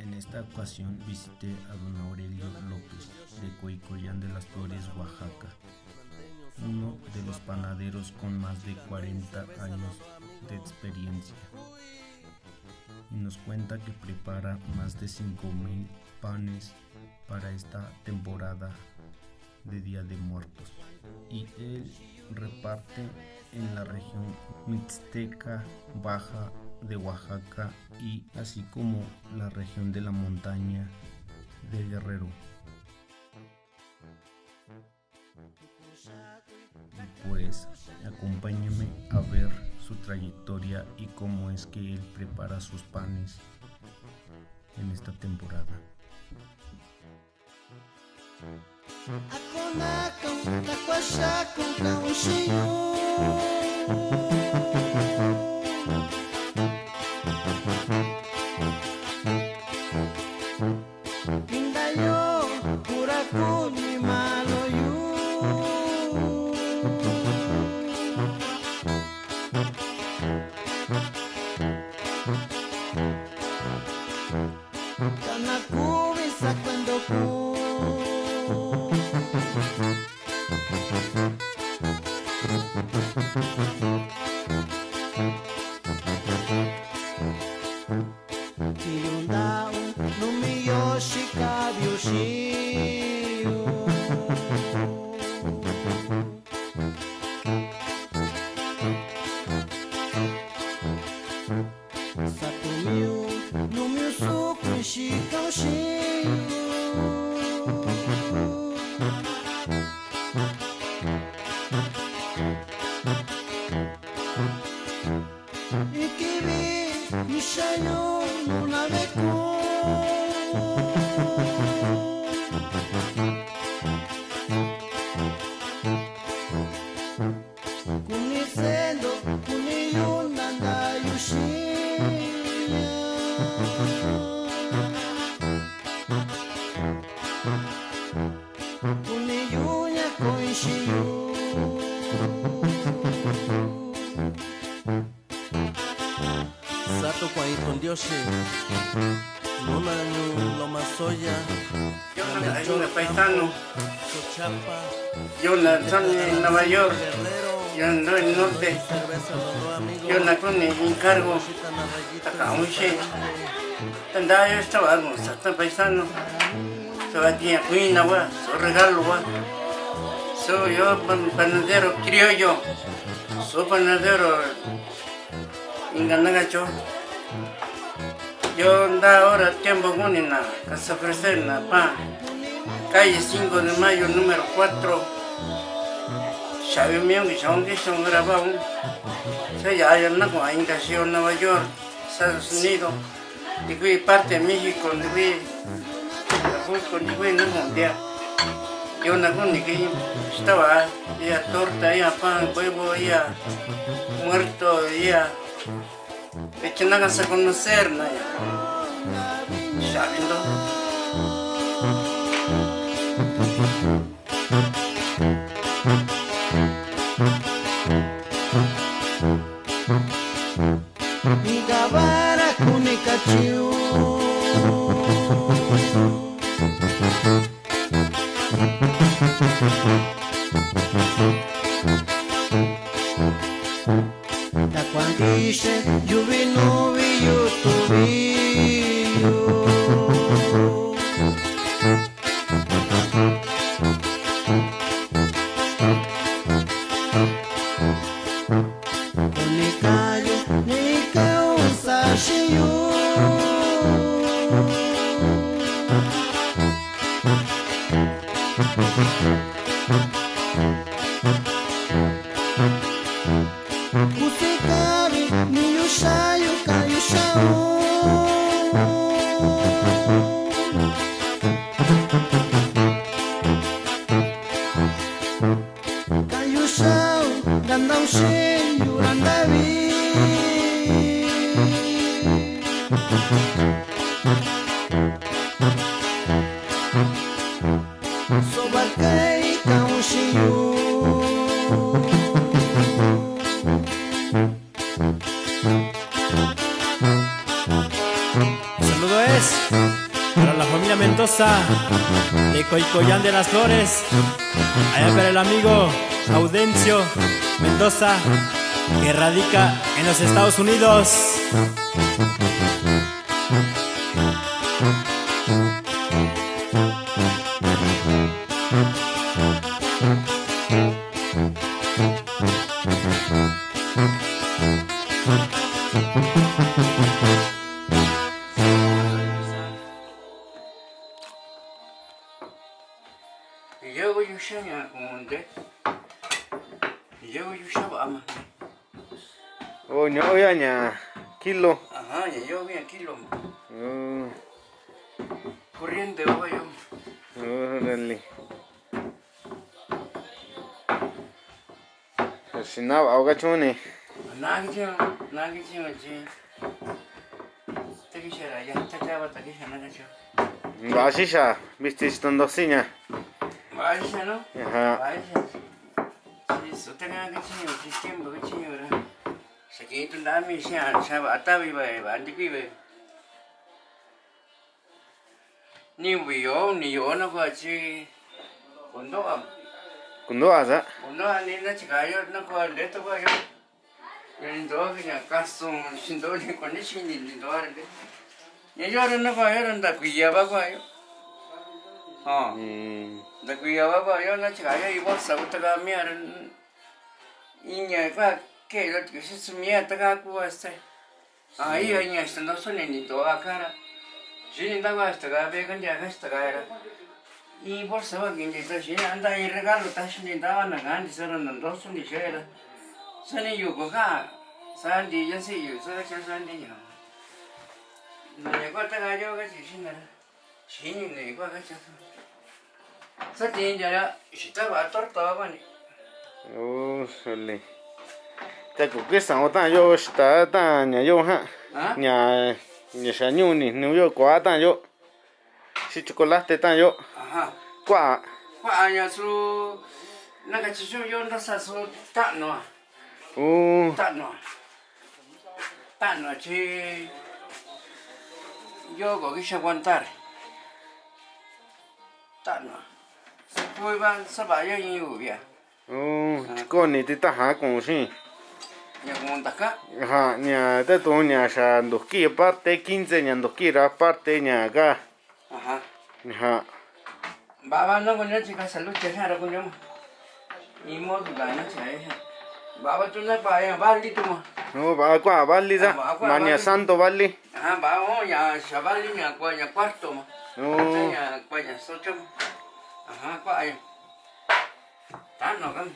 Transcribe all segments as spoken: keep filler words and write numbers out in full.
En esta ocasión visité a don Aurelio López de Coicoyán de las Flores, Oaxaca, uno de los panaderos con más de cuarenta años de experiencia. Y nos cuenta que prepara más de cinco mil panes para esta temporada de Día de Muertos. Y él reparte en la región mixteca baja de Oaxaca y así como la región de la montaña de Guerrero. Pues acompáñeme a ver su trayectoria y cómo es que él prepara sus panes en esta temporada. Kana kuvi sakuentoku. Kiyu ntau numi yoxi kaviu xiu. Satumiu numiu suku xikao xiu. Ikivi ixayu nuna veku. Kuni sendo, kuni yuna ndayu xia. Kuni yuña koi xiu. Satu kua'i tu Ntioxi nuna ñuu Lomas Xoya. Yo na, yo na paisano. Yo na sani Nueva York. Yo na norte. Yo na kuni encargo. Taka unxe. Tanda yo estaba algo, sata paisano. So ati ya kuina wa, so regalo wa. So yo pan-, panadero criollo. So panadero Inka na kacho. Yo nta hora tiempo kuni na kasa ofrecer na pan. Calle cinco de Mayo, número cuatro. Xavi miun ki xaun ki xaun grabado. Sa ya ya na ko inka xio Nueva York, Estados Unidos. Ntikui parte México, ntikui Acapulco, ntikui na ko ntia. Yo na kuni ki estaba, ia torta, ia pan, huevo, ia muerto, ia. Vichi na kasa conocer na ya. Xavi nto. Inka vara kuni kachiu. Takua ntixe yuvi nuvi yutuviyu. Kuni kayu ni kau saxiyu. Kusi kavi ni yuxayu kayu xau. Kayu xau, kantau xeyu ra ntavi. Soba kai kau xiyu. Saludo Para la familia Mendoza de Coicoyán de las Flores, allá para el amigo Audencio Mendoza, que radica en los Estados Unidos. Yau yuxa ña kunde. Yau yuxa vama. O ña oya ña kilo. Ajá, ña yo ña kilo. Mm. Corriente va yo. Órale. Xinaa vao kachuni. Naa kichiñu, naa kichiñu chi. Takixa ra ya tachava takixa na kachiñu. Vaa xixa, visti chi tontosi ña. Vaa xixa no. Aja. Vaa xixa. Chi su taka kachiñu chi tiempo kachiñu ra. Xa kii tu ntaa mi xia xa vaa tavi va, vaa ntikui va. Ni uvi yoo, uni yoo na kua chi kuntoa. Kuntoa sa. Kuntoa ni na chikaya na kua nteto kua yo. Ni ntoa ña kasu, xinto ni kua ni xini ni ntoa ra nte. Ña yo ra na kua yo ra nta kuiya va kua yo. Ha. Mm. Nta kuiya va kua yo na chikaya i bolsa uta ka mia ra. Iña kua ke lo tikusi sumia ta ka kua sa. A, iya, iña xita ntoso ni nintoa kara. Xini nta kua xita ka ve kantia ka xita ka ra. Iin bolsa va kinti ta xini a nta iin regalo taxi ni nta va na ka nti sa ra na ntoso ni xia ra. Sa ni yu ko ka. Sa nti ya si yu sa ka cha sa nti ya. Na ya kua ta ka yo ka chi xina ra. Xininu kua kachi. Sa tii ntia ra xita vaa torta va kuani. Uu, suli. Ta ku kuisao taa yo xita taa ña yo ha. Ha? Ña, ña xa ñuu ni nu yo kua taa yo. Xi chocolate taa yo. Aja. Kua. Kua ña su na kachi su yo ntasa su tanua. Uu. Tanua. Tanua chi yo ko kixa aguantar. Tanua. Sa kui va sa vaa yo iin uvia. Uu, chi koni ti taja kuun xii. Ña kuun taka. Aja, ña tatuun ña xa ntuki parte quince ña ntuki ra parte ña ka. Aja. Aja. Vaa va na kunio chi kasa lucha xia ra kunio ma. Iin modo ka na chaya xia. Vaa va tu na kuaya vali tu ma. No, vaa kua vali sa. Mania santo vali. Aja, vaa o ya xa vali ña kua ya cuarto ma. No. Sa ya kua ya socha ma. Aja, kuaya. Tano kan.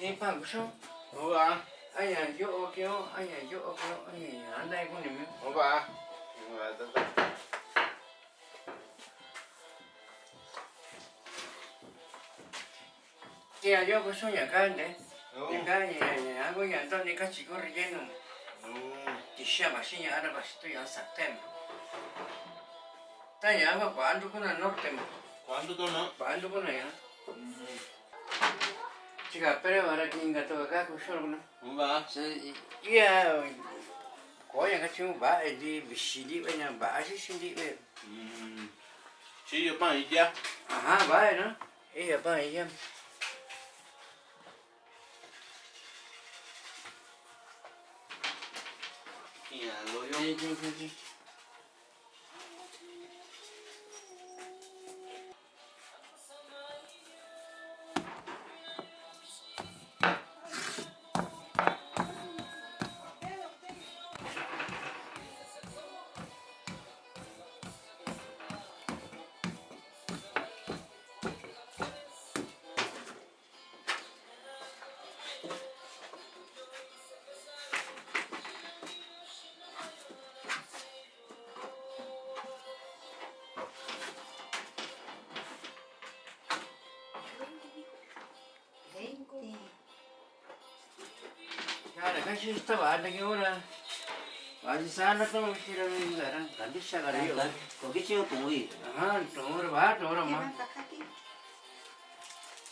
Kii pan kuxio. Uva. Aña yo'o kio, aña yo'o kio, aña ya ndai kuni mi. Uva. Uva, tata. Tia yo kuxio ña ka nte. Ña ka ña ña ña ko ña nto ni kachi ko relleno. Tixia vaxi ña ara vaxi tu ña sartén. Ta ña va kua ntukuna norte ma. Kua ntukuna. Kua ntukuna ña. Chika pere vara ki inka toka ka kuxio kuna. Uva. Sa ia ko ña kachi un va e nti vixi nti ve ña va xixi nti ve. Chi yo pan itia. Aja, va e na. Iya, pan iya. Iya, lo yo. Iya, iya, iya, iya. Xixi ta vaa ntakiura. Vaa chi saa ntatuu chi ra, ra kantixia ka ra yo. Ko kichiñu tu'ui. Aja, tu'u ra, vaa tu'u ra ma.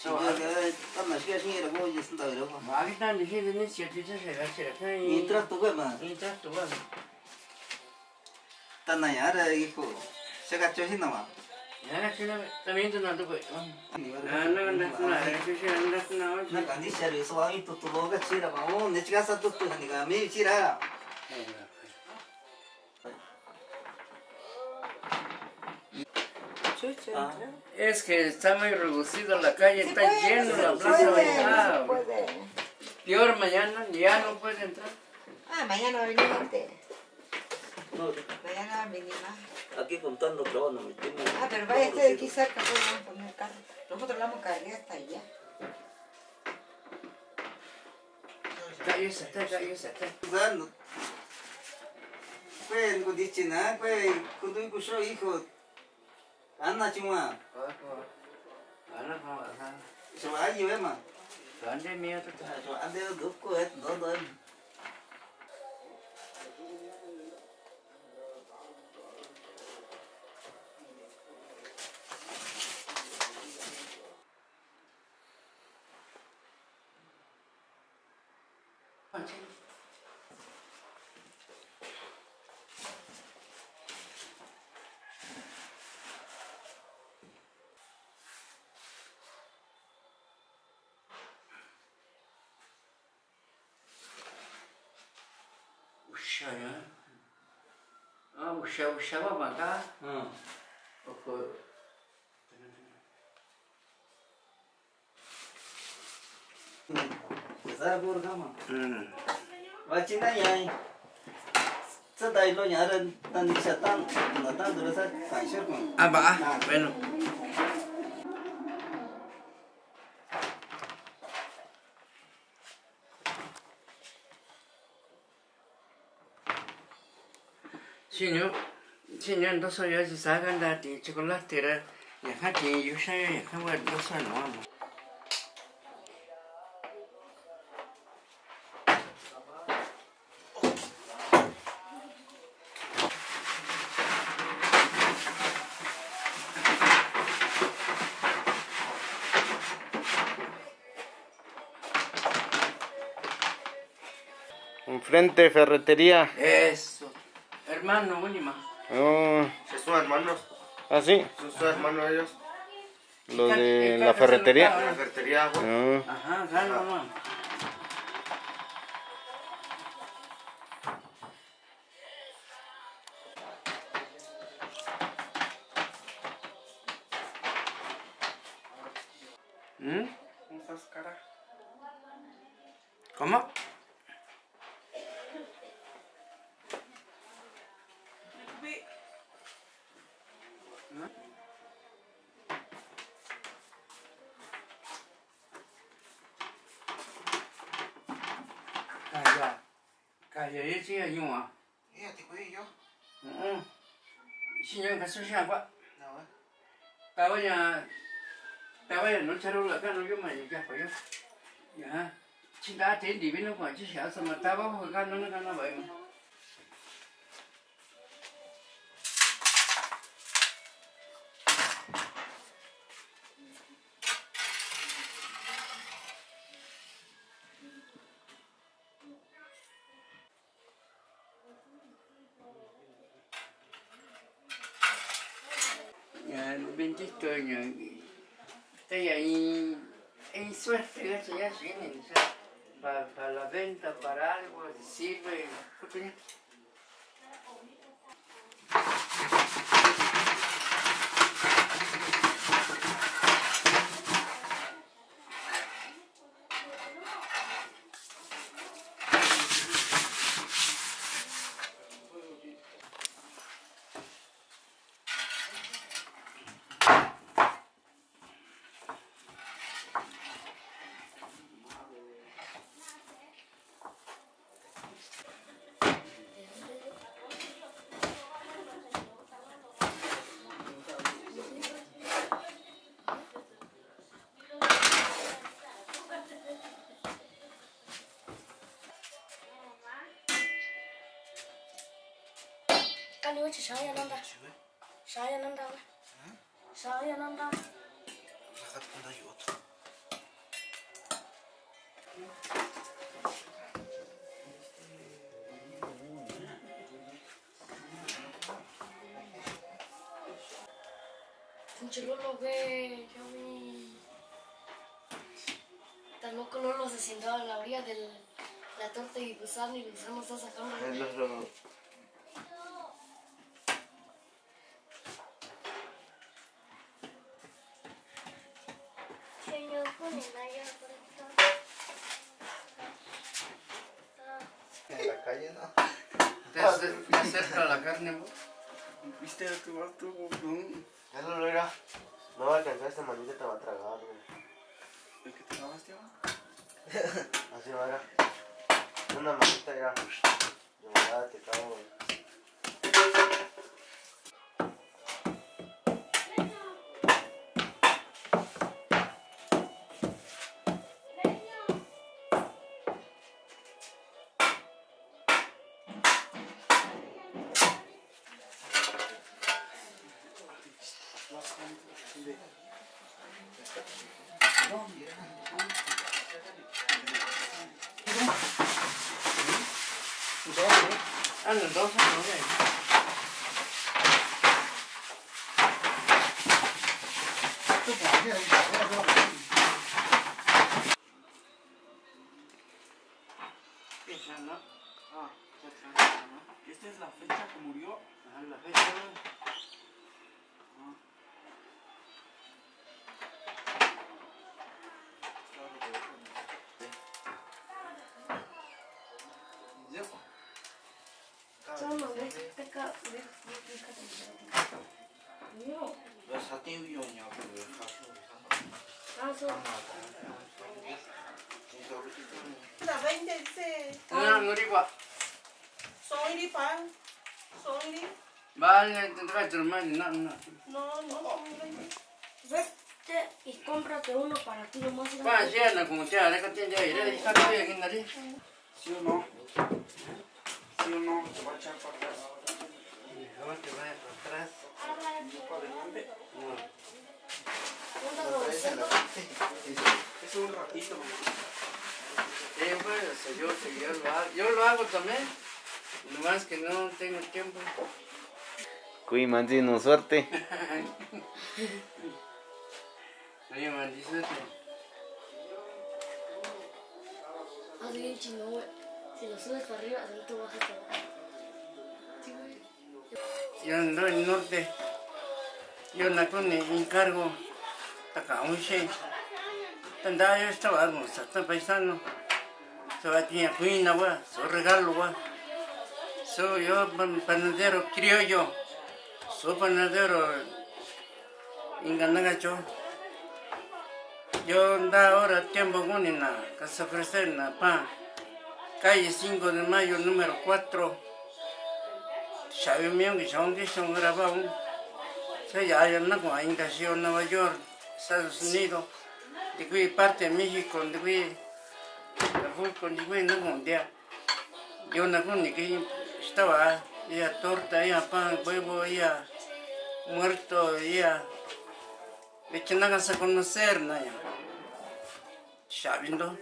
Chiña ka, ta na xia xii ra ko, ya santa ra ko. Vaa ki ta ni xii ni sia ti ta xia ka xia ka. Ni trato ka ma. Ni trato ka. Ta na ña'a ra, hijo, xa kachi xina va. Ña'a kachi na, ta mientras na tu kue. Na, na, na, na, na, na, na, na. Na kantixia ra, so va iin tutu loo kachi ra va, o, ne chika sa tutu ni ka mi chi ra. Es que está muy reducido la calle, está lleno la plaza. Peor mañana, ya no puede entrar. Ah, mañana va a venir gente. No. Mañana va a venir más. Aquí contando que van a meter. Ah, pero vaya usted aquí cerca, pues van a poner carro. Nosotros la vamos a cargar hasta allá. Kayu sata, kayu sata. Kue, nikudichi na, kue, kuntu kuxo, hijo. Ana chiñua. Ana kua sa. Chua ayu ema. Chua ande mia tu. Chua ande duku et dodo em. Uxa ya. Ah, uxa, uxa va maka. Ah. Oko. Vachina ñai. Sa dai lo ñara, tan sa tan, na tan dura sa tan shir kun. Ah, va. Bueno. Chiñu, chiñu ntosoyo chi saa ka nta tii chocolate ra, yaka tii yuxayo, yaka kua ntosoa nua. Enfrente de ferretería. Eso. Hermano, última. Oh. Sí, son hermanos. ¿Ah, sí? Son, son hermanos ellos. Lo de la ferretería. La ferretería, güey. Ah. Ajá, claro, hermano. ¿Mm? ¿Cómo? Kaya, kaya ya chi ya ñu'a. Iya, tikuii yo. Mm. Xiña ka su xia kua. Nawa. Tava ya, tava ya nu charu la ka nu yo ma ya ya pa yo. Ya. Chi nta te ndi vi nu kua chi xia sa ma tava ko ka nu na ka na va yo. Ya, bendito ña. Ta ya iin, iin suerte ka chi ya xini ni sa. Para, para la venta, para algo, sirve, kutu ña. Kali ochi shaya nanda. Shaya nanda. Shaya nanda. Nchi lolo ve, yo vi. Está loco Lolo se sentó a la orilla de la torta y gusano y gusano está sacando. Señor, con el mayor. En la calle, ¿no? Te acer-, te acerca la carne, ¿no? ¿Viste lo que va tú, weón? Ya lo logra. No va a alcanzar, esta manita te va a tragar, güey. ¿De qué te acabaste, va? Así va, era. Una manita, era. De volada te cago, güey. Fecha, ¿no? Ah, fecha, ¿no? Esta es la fecha que murió. Ajá, la fecha, ¿no? Ajá. Ya. La veinte dice. No, no, no, no. Vale, tendrá que tomar, no, no. No, no, son veinte. Vete y cómprate uno para ti nomás. Pa, ya, la como ya, la que tiene ya, ya, ya, ya, ya, ya. ¿Sí o no? ¿Sí o no? Te va a echar para atrás. Mejor que vaya para atrás. ¿No para adelante? No. Es un ratito. Eh, bueno, o sea, yo, yo lo hago, yo lo hago también, nomás que no tengo tiempo. Kui manchi no suerte. Oye, maldito. Así bien chingón, güey. Si lo subes para arriba, así tú bajas para abajo. Sí, güey. Yo ando en norte. Yo naku ni encargo. Taka unche. Tanda yo estaba algo, sata paisano. So atiña kuina wa, so regalo wa. So yo pan-, panadero criollo. So panadero Inka na kacho. Yo nta hora tiempo kunina kasa ofrecerna pan. Calle cinco de Mayo, número cuatro. Xavi miun ki xaun ki xaun grabau. Sa ya ya na kuaa inka xio Nueva York, Estados Unidos. Ntikui parte México, ntikui Acapulco, ntikui na kuun ntia. Yo na kuni ki xitava, iya torta, iya pan, huevo, iya muerto, iya. Vichi na kasa conocer na ya. Xavi nto.